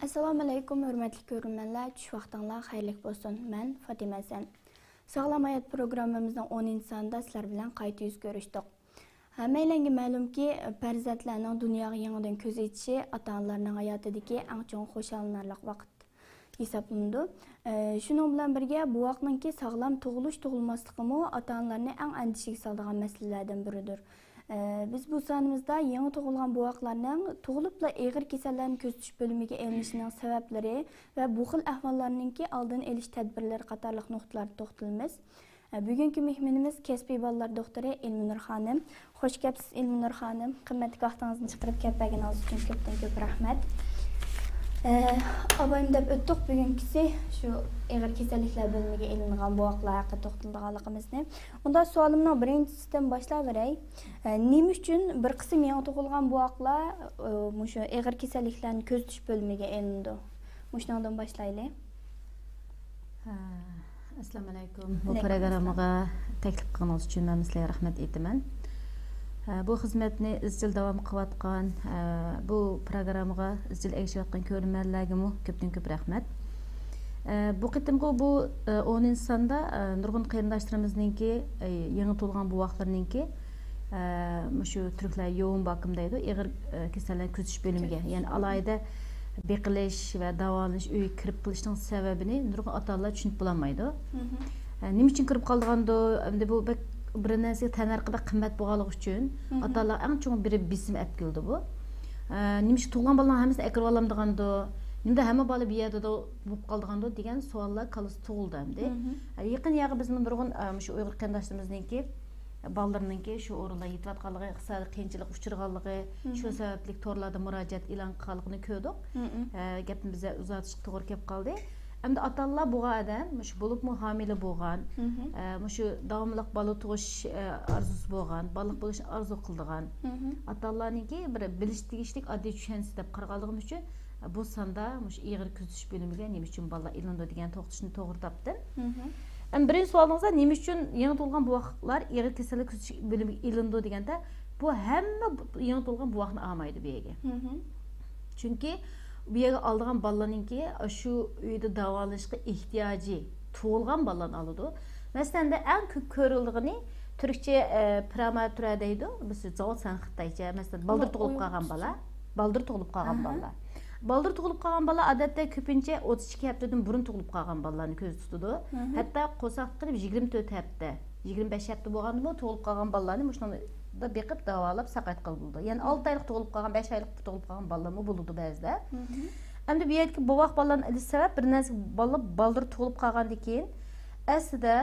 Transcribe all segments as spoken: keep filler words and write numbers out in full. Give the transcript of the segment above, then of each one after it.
ئەسسالامۇئەلەيكۇم، ھۆرمەتلىك كۆرۈرمەنلەر، چۈش ۋاقتىڭلار خەيرلىك بولسۇن. مەن فاتىمە ھەسەن. ساغلام ھايات پروگراممىمىزنىڭ ئونىنچى سانىدا سىلەر بىلەن قايتا يۈز كۆرۈشتۇق. ھەممەيلەنگە مەلۇمكى، پەرزەنتلەرنىڭ دۇنياغا يېڭىدىن كۆز ئېچىشى ئاتا-ئانىلارنىڭ ھاياتىدىكى ئەڭ چوڭ خۇشاللىنارلىق ۋاقىت ھېسابلىنىدۇ. ئە، شۇنىڭ بىلەن بىرگە، بوۋاقنىڭكى ساغلام تۇغۇلۇش-تۇغۇلماسلىقىمۇ ئاتا-ئانىلارنى ئەڭ ئەندىشىگە سالىدىغان مەسىلىلەردىن بىرىدۇر. ئە، بىز بۇ سانىمىزدا يېڭى تۇغۇلغان بوۋاقلارنىڭ تۇغۇلۇپلا ئېغىر كېسەللەرنى كۆزىتىش بۆلۈمىگە ئېلىنىشىنىڭ سەۋەبلىرى ۋە بۇ خىل ئەھۋاللارنىڭكى ئالدىنى ئېلىش تەدبىرلىرى قاتارلىق نۇقتىلاردا توختىلىمىز. ئە، بۈگۈنكى مېھمىنىمىز كەسپىي بالىلار دوختۇرى ئىلمىنۇر خانىم. خوش كەپسىز، ئىلمىنۇر خانىم. قىممەتلىك ۋاقتىڭىزنى چىقىرىپ كەپ بەرگىنىڭىز ئۈچۈن كۆپتىن كۆپ رەھمەت. ئە، ئاۋايمۇ دەپ ئۆتتۇق، بۈگۈنكىسى شۇ ئېغىر كېسەللىكلەر بۆلۈمىگە ئېلىنغان بوۋاقلار ھەققىدە توختىلىدىغانلىقىمىزنى. ئۇنداق سوئالىمنىڭ بىرىنچىسىدىن باشلاۋېرەي. ئە، نېمە ئۈچۈن بىر قىسىم يېڭى تۇغۇلغان بوۋاقلار، ئە، مۇشۇ ئېغىر كېسەللىكلەرنى كۆزىتىش بۆلۈمىگە ئېلىنىدۇ؟ مۇشۇنىڭدىن باشلايلى. ھە، ئەسسالامۇئەلەيكۇم. بۇ ئەلەيكۇم پروگراممىغا تەكلىپ قىلغىنىڭىز ئۈچۈن مەن سىلەرگە رەھمەت ئېيتىمەن. ھە، بۇ خىزمەتنى ئىزچىل داۋام قىلىۋاتقان، ھە، بۇ پروگراممىغا ئىزچىل ئەگىشىۋاتقان كۆرۈرمەنلەرگىمۇ كۆپتىن كۆپ رەھمەت. ھە، بۇ قېتىمقى بۇ، ھە، ئونىنچى ساندا، ھە، نۇرغۇن قېرىنداشلىرىمىزنىڭكى، ھە، يېڭى تۇغۇلغان بوۋاقلىرىنىڭكى، ھە، مۇشۇ تۈركلەر يوۋۇن باكىم دەيدۇ، ئېغىر، ھە، كېسەللەرنى كۆزىتىش بۆلۈمىگە، يەنى ئالاھىدە بېقىلىش ۋە داۋالىنىش ئۆيىگە كىرىپ قېلىشنىڭ سەۋەبىنى نۇرغۇن ئاتا-ئانىلار چۈشىنىپ بولالمايدۇ. مھم. ئە، نېمە ئۈچۈن كىرىپ قالىدىغاندۇ؟ ئەمدى بۇ بەك بىر نەرسىگە تەننەرخى بەك قىممەت بولغانلىقى ئۈچۈن، مھم، ئاتا-ئانىلار ئەڭ چوڭ بىر بېسىم ئەپ كېلىدۇ بۇ. ئە، نېمە ئۈچۈن تۇغۇلغان بالىنىڭ ھەممىسىنى ئەكىرىۋالامدىغاندۇ؟ نېمىدە ھەممە بالا بۇ يەردە بولۇپ قالىدىغاندۇ دېگەن سوئاللار كاللىسىدا تۇغۇلىدۇ ئەمدى. مھم. ئە، يېقىن يەردە بىزمۇ نۇرغۇن، ئە، مۇشۇ ئۇيغۇر قېرىنداشلىرىمىزنىڭكى بالىلىرىنىڭكى شۇ ئورۇندا يېتىۋاتقانلىقى، ئىقتىسادىي قىيىنچىلىققا ئۇچرىغانلىقى، شۇ، مھم، سەۋەبلىك تورلاردا مۇراجىئەت ئېلان قىلغانلىقىنى كۆردۇق. مھم. ئە، گەپنى بىزە ئۇزارتىشقا توغرا كېلىپ قالدى. ئەمدى ئاتا-ئانىلار بولغان ئادەم، مۇشۇ بولۇپمۇ ھامىلە بولغان، مھم، ئە، مۇشۇ داۋاملىق بالا تۇغۇش، ئە، ئارزۇسى بولغان، بالىلىق بولۇشنى ئارزۇ قىلىدىغان، مھم، ئاتا-ئانىلارنىڭكى بىر بىلىش تېگىشلىك ئاددىي چۈشەنچىسى دەپ قارىغانلىقىم ئۈچۈن، بۇ ساندا مۇشۇ ئېغىر كۆزىتىش بۆلۈمىگە نېمە ئۈچۈن بالىلار ئېلىنىدۇ دېگەن توختىشىشنى توغرا تاپتىم. مھم. ئەمدى بىرىنچى سوئالىڭىزدا، نېمە ئۈچۈن يېڭى تۇغۇلغان بوۋاقلار ئېغىر كېسەللىك كۆزىتىش بۆلۈمىگە ئېلىنىدۇ دېگەندە، بۇ ھەممە بۇ، يېڭى تۇغۇلغان بوۋاقنى ئالمايدۇ بۇ يەرگە. مھم. چۈنكى بۇ يەرگە ئالىدىغان بالىلارنىڭكى شۇ ئۆيدە داۋالىنىشقا ئېھتىياجى تۇغۇلغان بالىلارنى ئالىدۇ. مەسىلەن، ئەڭ كۆپ كۆرۈلىدىغىنى تۈركچە، ئە، پرېماتۇرا دەيدۇ. بىز زاۋۇتسەن خىتايچە، مەسىلەن، بالدۇر تۇغۇلۇپ قالغان بالا. بالدۇر تۇغۇلۇپ قالغان بالىلار. بالدۇر تۇغۇلۇپ قالغان بالىلار، ئادەتتە، كۆپىنچە ئوتتۇز ئىككى ھەپتىدىن بۇرۇن تۇغۇلۇپ قالغان بالىلارنى كۆزدە تۇتىدۇ. مھم. ھەتتا قورساقتا قېلىپ يىگىرمە تۆت ھەپتە، يىگىرمە بەش ھەپتە بولغاندىمۇ تۇغۇلۇپ قالغان بالىلارنى مۇشۇنىڭدا بېقىپ، داۋالاپ، ساقايتقىلى بولىدۇ. يەنى، مھم، ئالتە ئايلىق تۇغۇلۇپ قالغان، بەش ئايلىق تۇغۇلۇپ قالغان بالىلارمۇ بولىدۇ بەزىدە. مھم. ئەمدى بۇ يەردىكى بوۋاق بالىلارنى ئېلىش سەۋەب، بىر نەرسىگە بالا بالدۇر تۇغۇلۇپ قالغاندىن كېيىن، ئەسلىدە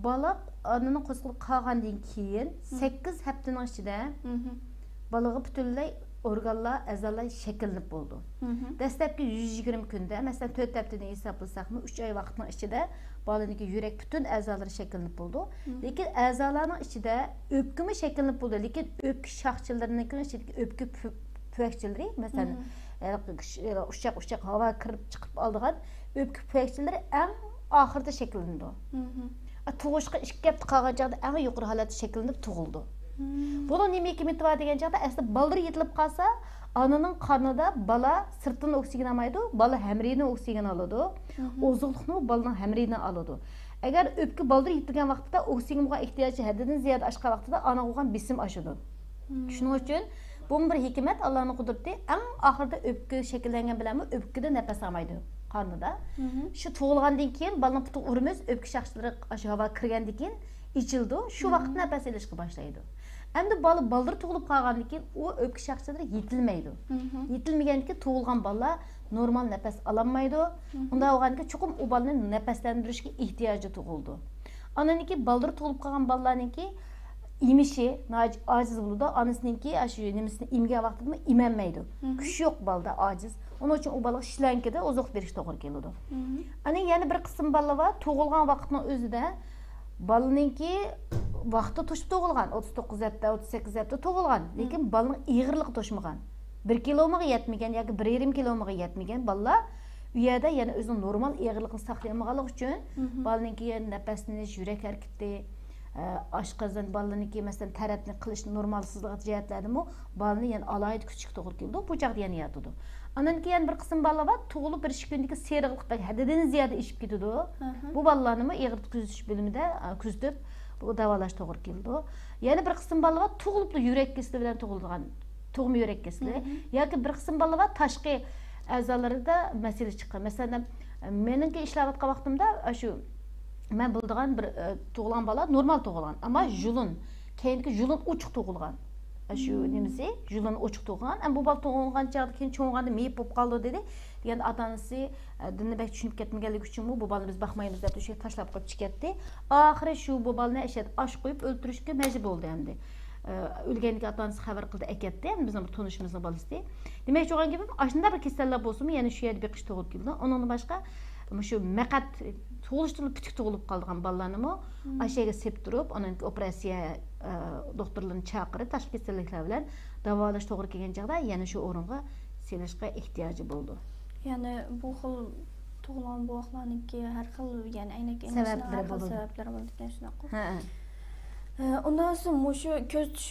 بالا ئانىنىڭ قورسىقىدا قالغاندىن كېيىن، مھم، سەككىز ھەپتىنىڭ ئىچىدە، مھم، بالىغا پۈتۈنلەي ئورگانلار، ئەزالار شەكىللىنىپ بولىدۇ. مھم. دەسلەپكى يۈز يىگىرمە كۈندە، مەسىلەن، تۆت ھەپتىدىن ھېسابلىساقمۇ، ئۈچ ئاي ۋاقىتنىڭ ئىچىدە بالىنىڭكى يۈرەك، پۈتۈن ئەزالىرى شەكىللىنىپ بولىدۇ. مھم. لېكىن ئەزالارنىڭ ئىچىدە ئۆپكىمۇ شەكىللىنىپ بولىدۇ، لېكىن ئۆپكە شاخچىلىرىنىڭكى ئىچىدىكى ئۆپكە پۈ-، پۈۋەكچىلىرى، مەسىلەن، مھم، ھېلىقى ئۇششاق-ئۇششاق ھاۋا كىرىپ چىقىپ ئالىدىغان ئۆپكە پۈۋەكچىلىرى ئەڭ ئاخىرىدا شەكىللىنىدۇ. مھم. ئا، تۇغۇشقا ئىككى ھەپتە قالغان چاغدا ئەڭ يۇقىرى ھالەتتە شەكىللىنىپ تۇغۇلىدۇ. مم. بۇنىڭ نېمە ھېكمىتى بار دېگەن چاغدا، ئەسلى بالدۇر يېتىلىپ قالسا، ئانىنىڭ قارنىدا بالا سىرتتىن ئوكسىگېن ئالمايدۇ، بالا ھەمرىيىدىن ئوكسىگېن ئالىدۇ. مم. ئوزۇقلۇقنى بالىنىڭ ھەمرىيىدىن ئالىدۇ. ئەگەر ئۆپكە بالدۇر يېتىلگەن ۋاقتىدا ئوكسىگېنغا بولغان ئېھتىياجى ھەددىدىن زىيادە ئاشقان ۋاقتىدا ئانىغا بولغان بېسىم ئاشىدۇ. مم. شۇنىڭ ئۈچۈن بۇمۇ بىر ھېكمەت، ئاللانىڭ قۇدرىتى. ئەڭ ئاخىرىدا ئۆپكە شەكىللەنگەن بىلەنمۇ ئۆپكىدە نەپەس ئالمايدۇ قارنىدا. مم. شۇ تۇغۇلغاندىن كېيىن بالىنىڭ پۇتىغا ئۇرىمىز، ئۆپكە شاخچىلىرى ئاشۇ ھاۋا كىرگەندىن كېيىن ئېچىلىدۇ، شۇ ۋاقىتتا نەپەس ئېلىشقا باشلايدۇ. ئەمدى بالا بالدۇر تۇغۇلۇپ قالغاندىن كېيىن ئۇ ئۆپكە شاخچىلىرى يېتىلمەيدۇ. مم. يېتىلمىگەندىن كېيىن تۇغۇلغان بالا نورمال نەپەس ئالالمايدۇ. مم. ئۇنداق بولغاندىن كېيىن چوقۇم ئۇ بالىنى نەپەسلەندۈرۈشكە ئېھتىياجى تۇغۇلىدۇ. ئاندىن كېيىن بالدۇر تۇغۇلۇپ قالغان بالىلارنىڭكى ئېمىشى ناھايىتى ئاجىز بولىدۇ. ئانىسىنىڭكى ئاشۇ نېمىسىنى ئېمىگەن ۋاقتىدىمۇ ئېمەلمەيدۇ. مم. كۈچ يوق بالىدا، ئاجىز. ئۇنىڭ ئۈچۈن ئۇ بالىغا شلەنكىدە ئوزۇق بېرىش توغرا كېلىدۇ. مم. ئاندىن يەنە بىر قىسىم بالىلار بار، تۇغۇلغان ۋاقىتنىڭ ئۆزىدە بالىنىڭكى ۋاقتى توشۇپ تۇغۇلغان، ئوتتۇز توققۇز ھەپتە، ئوتتۇز سەككىز ھەپتە تۇغۇلغان، مم، لېكىن بالىنىڭ ئېغىرلىقى توشمىغان. بىر كىلومىغا يەتمىگەن ياكى بىر يېرىم كىلومىغا يەتمىگەن بالىلار ئۇ يەردە يەنە ئۆزىنىڭ نورمال ئېغىرلىقىنى ساقلىيالمىغانلىقى ئۈچۈن، مم، بالىنىڭكى نەپەسلىنىش، يۈرەك ھەرىكىتى، ئاشقازان بالىنىڭكى، مەسىلەن، تەرەتنى قىلىش نورمالسىزلىقى جەھەتلەردىمۇ بالىنى يەنە ئالاھىدە كۈتۈشكە توغرا كېلىدۇ. بۇ چاغدا يەنە ياتىدۇ. ئاندىن كېيىن يەنە بىر قىسىم بالىلار بار، تۇغۇلۇپ بىر ئىككى كۈندىكى سېرىقلىق بەك ھەددىدىن زىيادە ئېشىپ كېتىدۇ. بۇ بالىلارنىمۇ ئېغىر كۆزىتىش بۆلۈمىدە، ئە، كۆزىتىپ، بۇ داۋالاش توغرا كېلىدۇ. يەنە بىر قىسىم بالىلار بار، تۇغۇلۇپلا يۈرەك كېسىلى بىلەن تۇغۇلىدىغان، تۇغما يۈرەك كېسىلى. ياكى بىر قىسىم بالىلار بار، تاشقى ئەزالىرىدا مەسىلە چىققان. مەسىلەن، مېنىڭكى ئىشلەۋاتقان ۋاقتىمدا، ئاشۇ مەن بىلىدىغان بىر، ئە، تۇغۇلغان بالا نورمال تۇغۇلغان، ئەمما ژۇلۇن، كەينىدىكى ژۇلۇن ئوچۇق تۇغۇلغان. ئاشۇ نېمىسى، ژۇلۇن ئوچۇق تۇغۇلغان. ئەمما بۇ بالا تۇغۇلغان چاغدا كېيىن چوڭىغاندا مېيىپ بولۇپ قالىدۇ دېدى. دېگەندە ئاتا-ئانىسى، ئە، دىننى بەك چۈشىنىپ كەتمىگەنلىكى ئۈچۈنمۇ بۇ بالىنى بىز باقمايمىز دەپ، شۇ يەرگە تاشلاپ قويۇپ چىقىپ كەتتى. ئاخىرى شۇ بۇ بالىنى ئەشەدە ئاش قويۇپ ئۆلتۈرۈشكە مەجبۇر بولدى ئەمدى. ئە، ئۆلگەندىكىن ئاتا-ئانىسى خەۋەر قىلدى، ئەكەتتى. ئەمدى بىزنىڭ بىر تونۇشىمىزنىڭ بالىسى. دېمەكچى بولغان گېپىم، ئاشۇنداق بىر كېسەللەر بولسىمۇ، يەنە شۇ يەردە بېقىش توغرا كېلىدۇ. ئۇنىڭدىن باشقا، مۇشۇ مەقئەت تۇغۇلۇشتىن پۈتۈك تۇغۇلۇپ قالىدىغان بالىلارنىمۇ ئاشۇ يەرگە سېلىپ تۇرۇپ، ئاندىن كېيىن ئوپېراتسىيە، ئە، دوختۇرلىرىنى چاقىرىپ، تاشقى كېسەللىكلەر بىلەن داۋالاش توغرا كەلگەن چاغدا يەنە شۇ ئورۇنغا سېلىشقا ئېھتىياجى بولىدۇ. يەنى بۇ خىل تۇغۇلغان بوۋاقلارنىڭكى ھەر خىل، يەنى ئەينەك ئېلىشنىڭ سەۋەبلىرى ھەر خىل بولىدۇ. سەۋەبلىرى بولىدىكەن، شۇنداققۇ؟ ھە. ئە، ئۇنداق بولسا مۇشۇ كۆزىتىش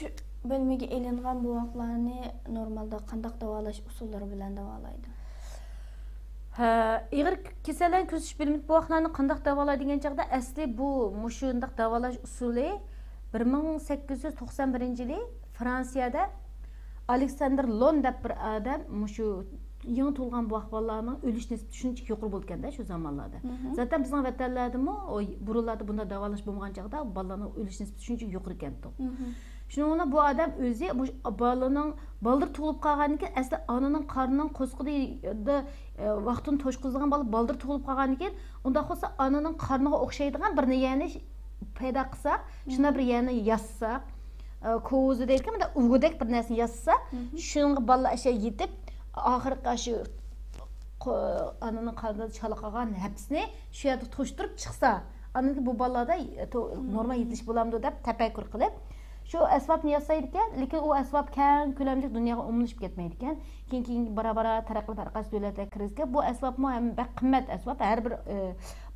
بۆلۈمىگە ئېلىنغان بوۋاقلارنى نورمالدا قانداق داۋالاش ئۇسۇللىرى بىلەن داۋالايدۇ؟ ھە، ئېغىر كېسەللەرنى كۆزىتىش بۆلۈمىدىكى بوۋاقلارنى قانداق داۋالايدۇ دېگەن چاغدا، ئەسلى بۇ مۇشۇنداق داۋالاش ئۇسۇلى بىر مىڭ سەككىز يۈز توقسان بىرىنچى يىلى فرانسىيەدە ئالېكساندېر لون دەپ بىر ئادەم مۇشۇ يېڭى تۇغۇلغان بوۋاق بالىلارنىڭ ئۆلۈش نىسبىتى شۇنچە يۇقىرى بولىدىكەن-دە شۇ زامانلاردا. زاتەن بىزنىڭ ۋەتەنلەردىمۇ ئۇ بۇرۇنلاردا بۇنداق داۋالاش بولمىغان چاغدا بالىلارنىڭ ئۆلۈش نىسبىتى شۇنچە يۇقىرى ئىكەنتۇق. شۇنىڭ بىلەن بۇ ئادەم ئۆزى مۇشۇ بالىنىڭ بالدۇر تۇغۇلۇپ قالغاندىن كېيىن، ئەسلى ئانىنىڭ قارنىنىڭ قورسىقىدا، ئە، ۋاقتىنى توشقۇزىدىغان بالا بالدۇر تۇغۇلۇپ قالغاندىن كېيىن، ئۇنداق بولسا ئانىنىڭ قارنىغا ئوخشايدىغان بىر نېرۋىنى پەيدا قىلساق، شۇنداق بىر يەرنى ياسىساق، ئە، كوزا دەيدىكەن، مۇنداق ئۈگىدەك بىر نەرسىنى ياسىسا، شۇنىڭغا بالىلار ئاشۇ يېتىپ، ئاخىرقى شۇ قو-، ئانىنىڭ قارنىدا چالا قالغان نەپىسىنى شۇ يەردە توشتۇرۇپ چىقسا، ئاندىن كېيىن بۇ بالىلاردا، ئە، تو-، نورمال يېتىلىش بولامدۇ دەپ تەپەككۇر قىلىپ، شۇ ئەسۋابنى ياسايدىكەن، لېكىن ئۇ ئەسۋاب كەڭ كۆلەملىك دۇنياغا ئومۇملىشىپ كەتمەيدىكەن. كېيىن، كېيىن بارا-بارا تەرەققىي قىلىپ ھەر قايسى دۆلەتلەرگە كىرىدىكەن. بۇ ئەسۋابمۇ ھەم بەك قىممەت ئەسۋاب. ھەر بىر، ئە،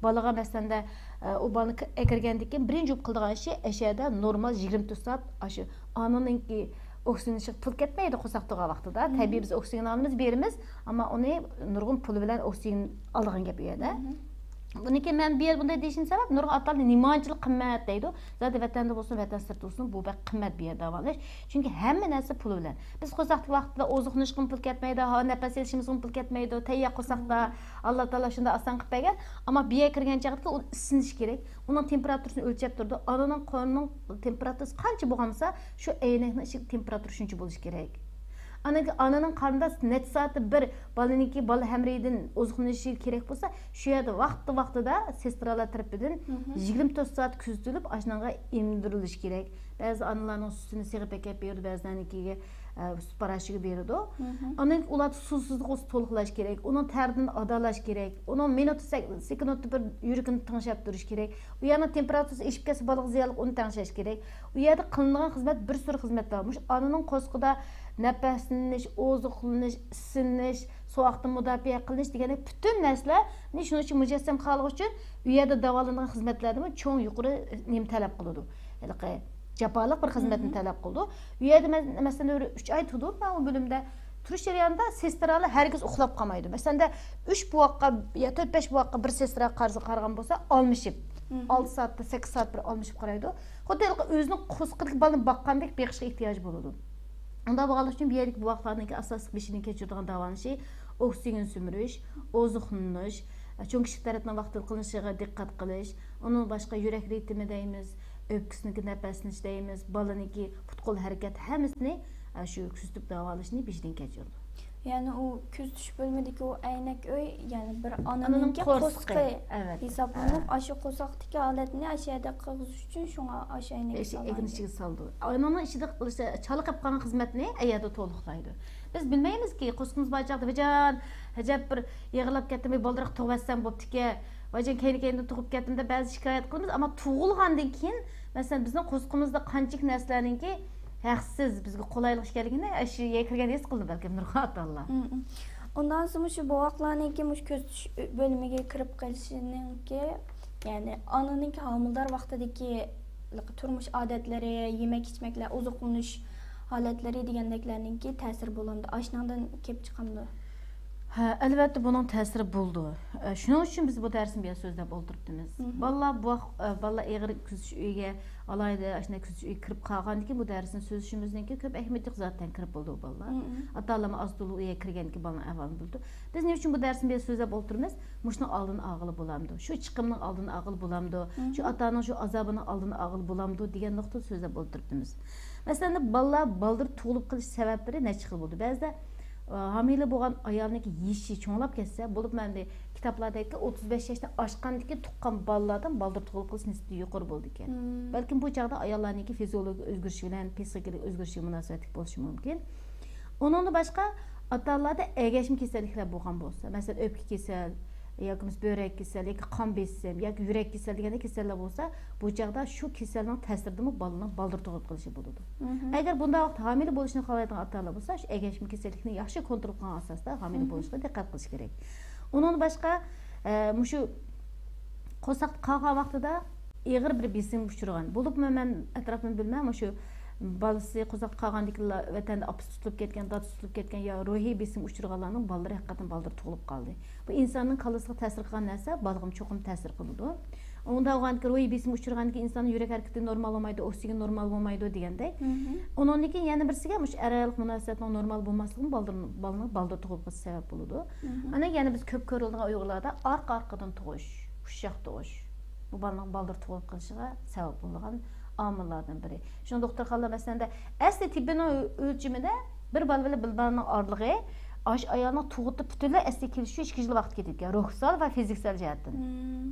بالىغا، مەسىلەن، ئە، ئۇ بالىنى ك-، ئەكىرگەندىن كېيىن بىرىنچى بولۇپ قىلىدىغان ئىشى ئەشەدە نورمال يىگىرمە تۆت سائەت ئاشۇ ئانىنىڭكى ئوكسىگېن ئىشىغا پۇل كەتمەيدۇ قورساقتا تۇرغان ۋاقتىدا. تەبىئىي بىز ئوكسىگېن ئالىمىز، بېرىمىز، ئەمما ئۇنى نۇرغۇن پۇل بىلەن ئوكسىگېن ئالىدىغان گەپ ئۇ يەردە. بۇنىڭكى مەن بۇ يەردە بۇنداق دېيىشىم سەۋەب، نۇرغۇن ئاتا-ئانىلار نېمانچىلىك قىممەت دەيدۇ. زادى ۋەتەندە بولسۇن، ۋەتەن سىرتىدا بولسۇن، بۇ بەك قىممەت بۇ يەردە داۋالاش. چۈنكى ھەممە نەرسە پۇل بىلەن. بىز قورساقتىكى ۋاقىتتا ئوزۇقلىنىشقىمۇ پۇل كەتمەيدۇ، ھاۋا نەپەس ئېلىشىمىزغىمۇ پۇل كەتمەيدۇ، تەييار قورساقتا ئاللا تائالا شۇنداق ئاسان قىلىپ بەرگەن. ئەمما بۇ يەرگە كىرگەن چاغدىكى ئۇ ئىسسىنىش كېرەك. ئۇنىڭ تېمپېراتۇرىسىنى ئۆلچەپ تۇرىدۇ. ئانىنىڭ قورنىنىڭ تېمپېراتۇرىسى قانچە بولغان بولسا، شۇ ئەينەكنىڭ ئىچىدىكى تېمپېراتۇرا شۇنچە بولۇشى كېرەك. ئاندىن كېيىن ئانىنىڭ قارنىدا نەچچە سائەتتە بىر بالىنىڭكى بالا ھەمرىيىدىن ئوزۇقلىنىشى كېرەك بولسا، شۇ يەردە ۋاقتى ۋاقتىدا سېسترالار تەرىپىدىن يىگىرمە تۆت سائەت كۆزىتىلىپ، ئاشۇنىڭغا ئېمدۈرۈلۈشى كېرەك. بەزى ئانىلارنىڭ سۈتىنى سېغىپ ئەكەپ بېرىدۇ، بەزىلەرنىڭكىگە، ئە، سۈت پاراشوكى بېرىدۇ. ئاندىن كېيىن ئۇلاردا سۇسىزلىق بولسا تولۇقلاش كېرەك، ئۇنىڭ تەرىتىنى ئادالاش كېرەك، ئۇنىڭ مىنۇت سەك-، سېكۇنتتا بىر يۈرىكىنى تىڭشاپ تۇرۇش كېرەك. ئۇ يەرنىڭ تېمپېراتۇرىسى ئېشىپ كەتسە، بالىغا زىيانلىق، ئۇنى تەڭشەش كېرەك. ئۇ يەردە قىلىنىدىغان خىزمەت بىر سۈرى خىزمەت بار. مۇشۇ ئانىنىڭ قورسىقىدا نەپەسلىنىش، ئوزۇقلىنىش، ئىسسىنىش، سوغۇقتىن مۇداپىئە قىلىش دېگەندەك پۈتۈن نەرسىلەرنى شۇنىڭ ئۈچۈن مۇجەسسەم قىلالىغۇچۇ ئۈچۈن ئۇ يەردە داۋالىنىدىغان خىزمەتلەردىمۇ چوڭ يۇقىرى نېمە تەلەپ قىلىدۇ. ھېلىقى جاپالىق بىر خىزمەتنى تەلەپ قىلىدۇ. ئۇ يەردە مەن، مەسىلەن، بىر ئۈچ ئاي تۇردۇم مەن ئۇ بۆلۈمدە. تۇرۇش جەريانىدا سېسترالار ھەرگىز ئۇخلاپ قالمايدۇ. مەسىلەن، ئۈچ بوۋاققا يا تۆت، بەش بوۋاققا بىر سېسترا قارىسا، قارىغان بولسا، ئالمىشىپ، ئالتە سائەتتە، سەككىز سائەت بىر ئالمىشىپ قارايدۇ. خۇددى ھېلىقى ئۆزىنىڭ قورسىقىدىكى بالىنى باققاندەك بېقىشقا ئېھتىياجى بولىدۇ. ئۇنداق بولغانلىقى ئۈچۈن بۇ يەردىكى بوۋاقلارنىڭكى ئاساسلىق بېشىدىن كەچۈرىدىغان داۋالىنىشى ئوكسىگېن سۈمۈرۈش، ئوزۇقلىنىش، چوڭ كىشىلىك تەرەتنىڭ ۋاقتىدا قىلىنىشىغا دىققەت قىلىش، ئۇنىڭ باشقا يۈرەك رىتىمى دەيمىز، ئۆپكىسىنىڭكى نەپەسلىنىش دەيمىز، بالىنىڭكى پۇت-قول ھەرىكەت ھەممىسىنى، ئە، شۇ كۆزىتىپ داۋالىشنى بېشىدىن كەچۈرىدۇ. يەنى ئۇ كۆزىتىش بۆلۈمىدىكى ئۇ ئەينەك ئۆي، يەنى بىر ئانىنىڭكى قورسىقى، قورسىقى ئەۋەتە. ھېسابلىنىپ، ئاشۇ قورساقتىكى ھالەتنى ئاشۇ يەردە قىلغۇزۇش ئۈچۈن شۇڭا ئاشۇ ئەينەك ئىچىگە سالىدۇ. ئانىنىڭ ئىچىدە چالا قېلىپ قالغان خىزمەتنى ئەيەردە تولۇقلايدۇ. بىز بىلمەيمىزكى، قورسىقىمىز بار چاغدا، ۋىجان، ئەجەب بىر يىغلاپ كەتتىم، بالدۇرراق تۇغۇۋەتسەم بوپتىكەن، ۋايجان، كەينى-كەينىدىن تۇغۇپ كەتتىم دەپ بەزى شىكايەت قىلىمىز، ئەمما تۇغۇلغاندىن كېيىن، مەسىلەن، بىزنىڭ قورسىقىمىزدا قانچىلىك نەرسىلەرنىڭكى ھەقسىز بىزگە قولايلىق ئىكەنلىكىنى ئاشۇ يەرگە كىرگەندە ھېس قىلدى بەلكىم نۇرغۇن ئاتا-ئانىلار. ئۇنداق بولسا مۇشۇ بوۋاقلارنىڭكى مۇشۇ كۆزىتىش بۆلۈمىگە كىرىپ قېلىشىنىڭكى، يەنى ئانىنىڭكى ھامىلىدار ۋاقتىدىكى تۇرمۇش ئادەتلىرى، يېمەك ئىچمەكلەر، ئوزۇقلىنىش ھالەتلىرى دېگەندەكلەرنىڭكى تەسىرى بولامدۇ؟ ئاشۇنىڭدىن كېلىپ چىقامدۇ؟ ھە، ئەلۋەتتە، بۇنىڭ تەسىرى بولىدۇ. ئە، شۇنىڭ ئۈچۈن بىز بۇ دەرسنى بۇ يەردە سۆزلەپ ئولتۇرۇپتىمىز. بالىلار بۇ ۋاق-، ئە، بالىلار ئېغىر كۆزىتىش ئۆيىگە، ئالاھىدە ئاشۇنداق كۆزىتىش ئۆيگە كىرىپ قالغاندىن كېيىن بۇ دەرسنى سۆزلىشىمىزنىڭكى كۆپ ئەھمىيىتى يوق، زاتەن كىرىپ بولىدۇ بالىلار. ئاتا ئانىلارمۇ ئاز تولا ئۆيگە كىرگەندىن كېيىن بالىنىڭ ئەھۋالىنى بىلىدۇ. بىز نېمە ئۈچۈن بۇ دەرسنى بۇ يەردە سۆزلەپ ئولتۇرىمىز؟ مۇشۇنىڭ ئالدىنى ئالغىلى بولامدۇ؟ شۇ چىقىمنىڭ ئالدىنى ئالغىلى بولامدۇ؟ شۇ ئاتا ئانىنىڭ شۇ ئازابىنىڭ ئالدىنى ئالغىلى بولامدۇ دېگەن نۇقتىدا سۆزلەپ ئولتۇرۇپتىمىز. مەسىلەن، بالىلار بالدۇر تۇغۇلۇپ قېلىش سەۋەبلىرى نەچچە خىل بولىدۇ. بەزىدە، ئە، ھامىلە بولغان ئايالنىڭكى يېشى چوڭلاپ كەتسە، بولۇپمۇ ئەمدى كىتابلاردىكى ئوتتۇز بەش ياشتىن ئاشقاندىكى تۇغقان بالىلاردىن بالدۇر تۇغۇلۇپ قېلىش نىسبىتى يۇقىرى بولىدىكەن. بەلكىم بۇ چاغدا ئاياللارنىڭكى فىزىولوگىيە ئۆزگىرىشى بىلەن پسىخىكىلىق ئۆزگىرىشىگە مۇناسىۋەتلىك بولۇشى مۇمكىن. ئۇنىڭدىن باشقا، ئاتا ئانىلاردا ئەگەشمە كېسەللىكلەر بولغان بولسا، مەسىلەن، ئۆپكە كېسەل ياكى بولمىسا بۆرەك كېسەل ياكى قان بېسىم ياكى يۈرەك كېسەل دېگەندەك كېسەللەر بولسا، بۇ چاغدا شۇ كېسەلنىڭ تەسىرىدىمۇ بالىنىڭ بالدۇر تۇغۇپ قېلىشى بولىدۇ. ئەگەر بۇنداق ۋاقىتتا ھامىلە بولۇشنى خالايدىغان ئاتا ئانىلار بولسا، شۇ ئەگەشمە كېسەللىكنى ياخشى كونترول قىلغان ئاساستا ھامىلە بولۇشقا دىققەت قىلىش كېرەك. ئۇنىڭدىن باشقا، ئە، مۇشۇ قورساقتا قالغان ۋاقتىدا ئېغىر بىر بېسىمگە ئۇچرىغان. بولۇپمۇ مەن ئەتراپىمدا بىلىمەن، مۇشۇ بالىسى قورساقتا قالغاندىكىنلا ۋەتەندە ئاپىسى تۇتۇلۇپ كەتكەن، دادىسى تۇتۇلۇپ كەتكەن يا روھىي بېسىمگە ئۇچرىغانلارنىڭ بالىلىرى ھەقىقەتەن بالدۇر تۇغۇلۇپ قالدى. بۇ ئىنساننىڭ كاللىسىغا تەسىر قىلغان نەرسە بالىغىمۇ چوقۇم تەسىر قىلىدۇ. ئۇنداق بولغاندىكىن روھىي بېسىمگە ئۇچرىغاندىكىن ئىنساننىڭ يۈرەك ھەرىكىتى نورمال بولمايدۇ، ئوكسىگېن نورمال بولمايدۇ دېگەندەك. ئۇنىڭدىن كېيىن يەنە بىرسىگە مۇشۇ ئەر-ئاياللىق مۇناسىۋەتنىڭ نورمال بولماسلىقىمۇ بالدۇر، بالىنىڭ بالدۇر تۇغۇلۇپ قېلىشى سەۋەب بولىدۇ. ئانا يەنە بىز كۆپ كۆرۈلىدىغان ئۇيغۇرلاردا ئارقا-ئارقىدىن تۇغۇش، ئۇششاق تۇغۇش. بۇ بالىنىڭ بالدۇر تۇغۇلۇپ قېلىشىغا سەۋەب بولىدىغان ئامىللاردىن بىرى. شۇڭا دوختۇرخانىلار مەسىلەن، ئەسلى تېببىنىڭ ئۆلچىمىدە بىر بالا بىلەن بىر بالىنىڭ ئارىلىقى ئاشۇ ئايالنىڭ تۇغۇتى پۈتۈنلەي ئەسلىگە كېلىشى ئۈچۈن ئىككى يىل ۋاقىت كېتىدىكەن، روھسال ۋە فىزىكسال جەھەتتىن.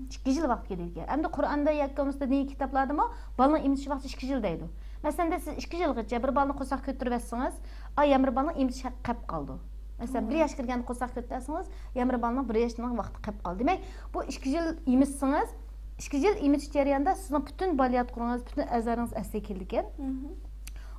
ئىككى يىل ۋاقىت كېتىدىكەن. ئەمدى قۇرئاندا ياكى بولمىسا دىنىي كىتابلاردىمۇ بالىنىڭ ئېمىتىش ۋاقتى ئىككى يىل دەيدۇ. مەسىلەن، سىز ئىككى يىلغىچە بىر بالىنى قورساققا كۆتۈرۈۋەتسىڭىز، ئا، يەنە بىر بالىنىڭ ئېمىتىش ھەققى قېلىپ قالىدۇ. مەسىلەن، بىر ياشقا كىرگەندە قورساققا كۆتۈرسىڭىز، يەنە بىر بالىنىڭ بىر ياشنىڭ ۋاقتى قېلىپ قالدى. دېمەك، بۇ ئىككى يىل ئېمىتسىڭىز، ئىككى يىل ئېمىتىش جەريانىدا سىزنىڭ پۈتۈن بالىياتقۇڭىز، پۈتۈن ئەزالىرىڭىز ئەسلىگە كېلىدىكەن.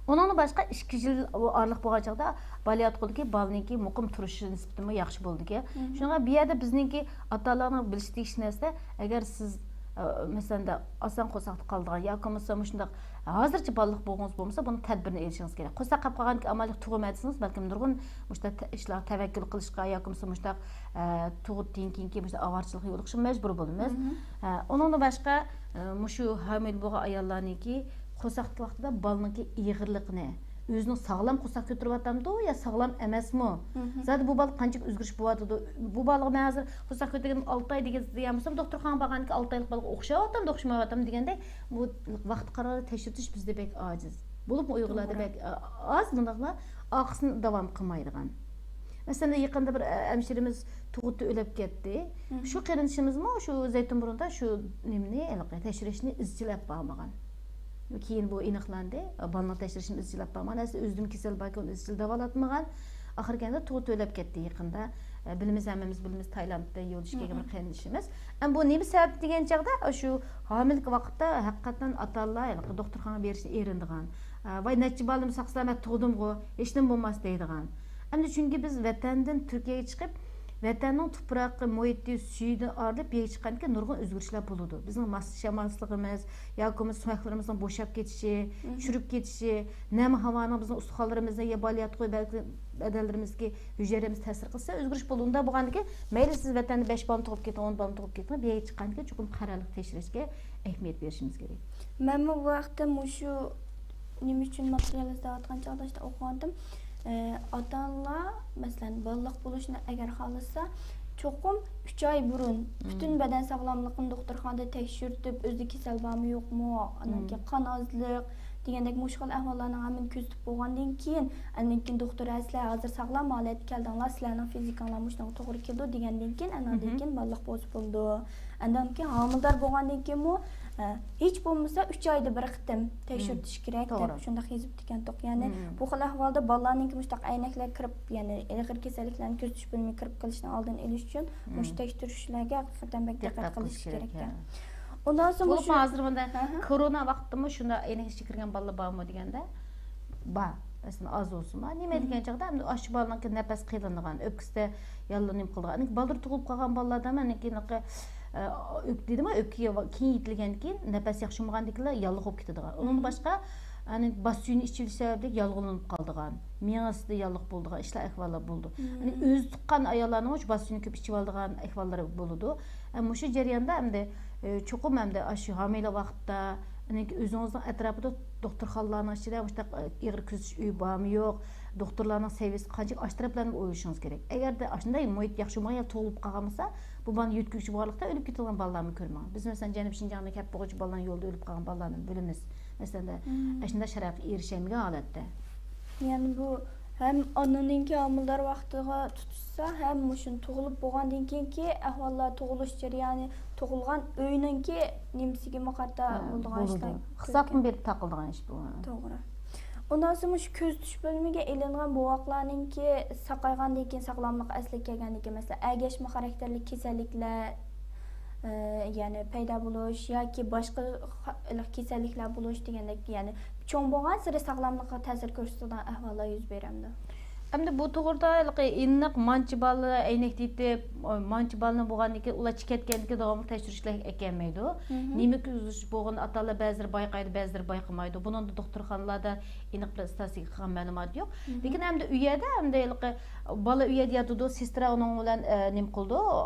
ئۇنىڭدىن باشقا، ئىككى يىل ئارىلىق بولغان چاغدا بالىياتقۇدىكى بالىنىڭكى مۇقىم تۇرۇشى نىسبىتىمۇ ياخشى بولىدىكەن. شۇڭا بۇ يەردە بىزنىڭكى ئاتا-ئانىلارنىڭ بىلىشى تېگىشلىك نەرسە، ئەگەر سىز، ئە، مەسىلەن، ئاسان قورساقتا قالىدىغان ياكى بولمىسا مۇشۇنداق ھازىرچە بالىلىق بولغۇڭىز بولمىسا، بۇنىڭ تەدبىرىنى ئېلىشىڭىز كېرەك. قورساق قېلىپ قالغاندىكىن ئامال يوق، تۇغۇلماي دېسىڭىز، بەلكىم نۇرغۇن مۇشۇنداق تە-، ئىشلارغا تەۋەككۈل قىلىشقا ياكى بولمىسا مۇشۇنداق، ئە، تۇغۇتتىن كېيىنكى مۇشۇنداق ئاۋارىچىلىققا يولۇقۇشقا مەجبۇر بولىمىز. ئە، ئۇنىڭدىن باشقا، ئە، مۇشۇ ھامىلە بولغان ئاياللارنىڭكى قورساقتىكى ۋاقتىدا بالىنىڭكى ئېغىرلىقىنى، ئۆزىنىڭ ساغلام قورساق كۆتۈرۈۋاتامدۇ يا ساغلام ئەمەسمۇ؟ زادى بۇ بالا قانچىلىك ئۆزگىرىش بولۇۋاتىدۇ؟ بۇ بالىغا مەن ھازىر قورساق كۆتۈرگىنىمگە ئالتە ئاي دېگەن، دېگەن بولسام، دوختۇرخانىغا بارغاندىكىن ئالتە ئايلىق بالىغا ئوخشاۋاتامدۇ، ئوخشىمايۋاتامدۇ دېگەندەك، بۇ ۋاقىت قارىغاندا تەكشۈرتۈش بىزدە بەك ئاجىز. بولۇپمۇ ئۇيغۇرلاردا بەك، ئا، ئاز مۇنداقلار ئارقىسىنى داۋام قىلمايدىغان. مەسىلەن، يېقىندا بىر، ئە، ھەمشىرىمىز تۇغۇتتا ئۆلۈپ كەتتى. شۇ قېرىندىشىمىزمۇ شۇ زەيتۇنبۇرۇندا شۇ نېمىنى، ھېلىقى تەكشۈرۈشنى ئىزچىل ئېلىپ بارمىغان. كېيىن بۇ ئېنىقلاندى. بالىنىڭ تەكشۈرۈشىنى ئىزچىل ئېلىپ بارمىغان. ئەسلى ئۆزىدىمۇ كېسەل باركەن، ئۇنى ئىزچىل داۋالاتمىغان. ئاخىرى كەينىدە تۇغۇت ئۆلۈپ كەتتى يېقىندا. ئە، بىلىمىز، ھەممىمىز بىلىمىز، تايلاندتىن يولدىشىپ كەلگەن بىر قېرىندىشىمىز. ئەمما بۇ نېمە سەۋەب دېگەن چاغدا، شۇ ھامىلىلىك ۋاقىتتا ھەقىقەتەن ئاتا-ئانىلار ھېلىقى دوختۇرخانىغا بېرىشنى ئېرىندىغان. ئە، ۋاي، نەچچە بالىمنى ساقلىسام، مەن تۇغدۇمغۇ، ھېچنېمە بولماس دەيدىغان. ئەمدى چۈنكى بىز ۋەتەندىن تۈركىيەگە چىقىپ، ۋەتەننىڭ تۇپراقى، مۇھىتى، سۈيىدىن ئايرىلىپ بىر يەرگە چىققاندىكىن نۇرغۇن ئۆزگىرىشلەر بولىدۇ. بىزنىڭ ماسلىشالماسلىقىمىز ياكى بولمىسا سۆڭەكلىرىمىزنىڭ بوشاپ كېتىشى، چۈرۈپ كېتىشى، نەم ھاۋانىڭ بىزنىڭ ئۇستىخانلىرىمىزنى يا بالىياتقۇ بەدەنلىرىمىزدىكى ھۈجەيرىمىز تەسىر قىلسا ئۆزگىرىش بولىدۇ. ئۇنداق بولغاندىكىن مەيلى سىز ۋەتەندە بەش بالىنى تۇغۇپ كېتىڭ، ئون بالىنى تۇغۇپ كېتىڭ، بىر يەرگە چىققاندىكىن چوقۇم قەرەللىك تەكشۈرۈشكە ئەھمىيەت بېرىشىمىز كېرەك. مەنمۇ بۇ ھەقتە مۇشۇ نېمە ئۈچۈن ماتېرىيال ئىزدەۋاتقان چاغدا ئوقۇغانتىم. ئاتا-ئانىلار، مەسىلەن، بالىلىق بولۇشنى ئەگەر خالىسا، چوقۇم ئۈچ ئاي بۇرۇن پۈتۈن بەدەن ساغلاملىقىنى دوختۇرخانىدا تەكشۈرتۈپ، ئۆزىدە كېسەل بارمۇ يوقمۇ، ئاندىن كېيىن قان ئازلىق دېگەندەك مۇشۇ خىل ئەھۋاللارنىڭ ھەممىنى كۆزىتىپ بولغاندىن كېيىن، ئاندىن كېيىن دوختۇر، ھە، سىلەر ھازىر ساغلام ھالەتكە كەلدىڭلار، سىلەرنىڭ فىزىكاڭلار مۇشۇنىڭغا توغرا كېلىدۇ دېگەندىن كېيىن، ئاندىن كېيىن بالىلىق بولسا بولىدۇ. ئاندىن كېيىن ھامىلىدار بولغاندىن كېيىنمۇ، ئە، ھېچ بولمىسا ئۈچ ئايدا بىر قېتىم تەكشۈرتۈش كېرەك دەپ شۇنداق يېزىپتىكەنتۇق. يەنى بۇ خىل ئەھۋالدا بالىلارنىڭكى مۇشۇنداق ئەينەكلەر كىرىپ، يەنى ئېغىر كېسەللىكلەرنى كۆزىتىش بۆلۈمىگە كىرىپ قېلىشنىڭ ئالدىنى ئېلىش ئۈچۈن مۇشۇ تەكشۈرۈشلەرگە ھەقىقەتەن بەك دىققەت قىلىش كېرەك. ئۇندىن سوڭ بولۇپمۇ ھازىر مۇنداق كورونا ۋاقتىدىمۇ شۇنداق ئەينەك ئىچىگە كىرگەن بالىلار بارمۇ دېگەندە، بار. مەسىلەن، ئاز بولسىمۇ. نېمە دېگەن چاغدا ئەمدى ئاشۇ بالىنىڭكى نەپەس قىينىلىدىغان، ئۆپكىسىدە ياللۇغ نېمە قىلىدىغان. بالدۇر تۇغۇلۇپ قالغان بالىلاردا مەنىكى ئۆپكە دېدىم، ئۆپكىگە كېيىن يېتىلگەندىن كېيىن نەپەس ياخشى بولمىغاندىكىنلا ياللۇغ بولۇپ كېتىدىغان. ئۇنىڭدىن باشقا، يەنى باس سۈيىنى ئىچىۋېلىش سەۋەبلىك ياللۇغلىنىپ قالىدىغان، مېڭىسىدە ياللۇغ بولىدىغان ئىشلار، ئەھۋاللار بولىدۇ. يەنى ئۆزى تۇغقان ئاياللارنىڭ شۇ باس سۈيىنى كۆپ ئىچىۋالىدىغان ئەھۋاللىرى بولىدۇ. ئە، مۇشۇ جەرياندا ئەمدى، ئە، چوقۇم ئەمدى ئاشۇ ھامىلە ۋاقىتتا، ئاندىن كېيىن ئۆزىڭىزنىڭ ئەتراپىدا دوختۇرخانىلارنىڭ ئىچىدە مۇشۇنداق، ئە، ئېغىر كۆزىتىش ئۆيى بارمۇ يوق، دوختۇرلارنىڭ سەۋىيەسى قانچىلىك، ئاشۇ تەرەپلەرنى ئويلىشىڭىز كېرەك. ئەگەردە ئاشۇنداق مۇھىت ياخشى بولمىغان يەردە تۇغۇلۇپ قالغان بولسا، بۇ بالىنى يۆتكىگۈچى بارلىقتا ئۆلۈپ كېتىدىغان بالىلارمۇ كۆرمىگەن. بىز مەسىلەن جەنۇبىي شىنجاڭدا كەپ بولغۇچە بالىلارنى يولدا ئۆلۈپ قالغان بالىلارنى بىلىمىز. مەسىلەن، ئاشۇنداق شارائىتقا ئېرىشەلمىگەن ھالەتتە. يەنى بۇ ھەم ئانىنىڭكى ھامىلىدار ۋاقتىغا تۇتۇشسا، ھەم مۇشۇنى تۇغۇلۇپ بولغاندىن كېيىنكى ئەھۋاللار، تۇغۇلۇش جەريانى، تۇغۇلغان ئۆينىڭكى نېمىسىگىمۇ قارىتا بولىدىغان ئىشلار. خىسابمۇ بېرىپ تاقىلىدىغان ئىش بۇ. توغرا. ئۇنداق بولسا مۇشۇ كۆزىتىش بۆلۈمىگە ئېلىنغان بوۋاقلارنىڭكى ساقايغاندىن كېيىن، ساغلاملىققا ئەسلىگە كەلگەندىن كېيىن، مەسىلەن، ئەگەشمە خاراكتېرلىك كېسەللىكلەر، ئى، يەنى پەيدا بولۇش ياكى باشقا خا-، كېسەللىكلەر بولۇش دېگەندەك، يەنى چوڭ بولغانسېرى ساغلاملىققا تەسىر كۆرسىتىدىغان ئەھۋاللار يۈز بېرەمدۇ؟ ئەمدى بۇ توغرىدا ھېلىقى ئېنىق مانچە بالا ئەينەكتە يېتىپ، مانچە بالىنى بولغاندىن كېيىن ئۇلار چىقىپ كەتكەندىن كېيىن داۋاملىق تەكشۈرۈشلەر ئەكەلمەيدۇ. نېمە كۆزىتىش بولغان ئاتا-ئانىلار بەزىلىرى بايقايدۇ، بەزىلىرى بايقىمايدۇ. بۇنىڭدا دوختۇرخانىلاردا ئېنىق بىر ئىستاتىستىكا قىلغان مەلۇمات يوق. لېكىن ئەمدى ئۇ يەردە ئەمدى ھېلىقى بالا ئۇ يەردە ياتىدۇ، سېسترا ئۇنىڭ بىلەن، ئە، نېمە قىلىدۇ،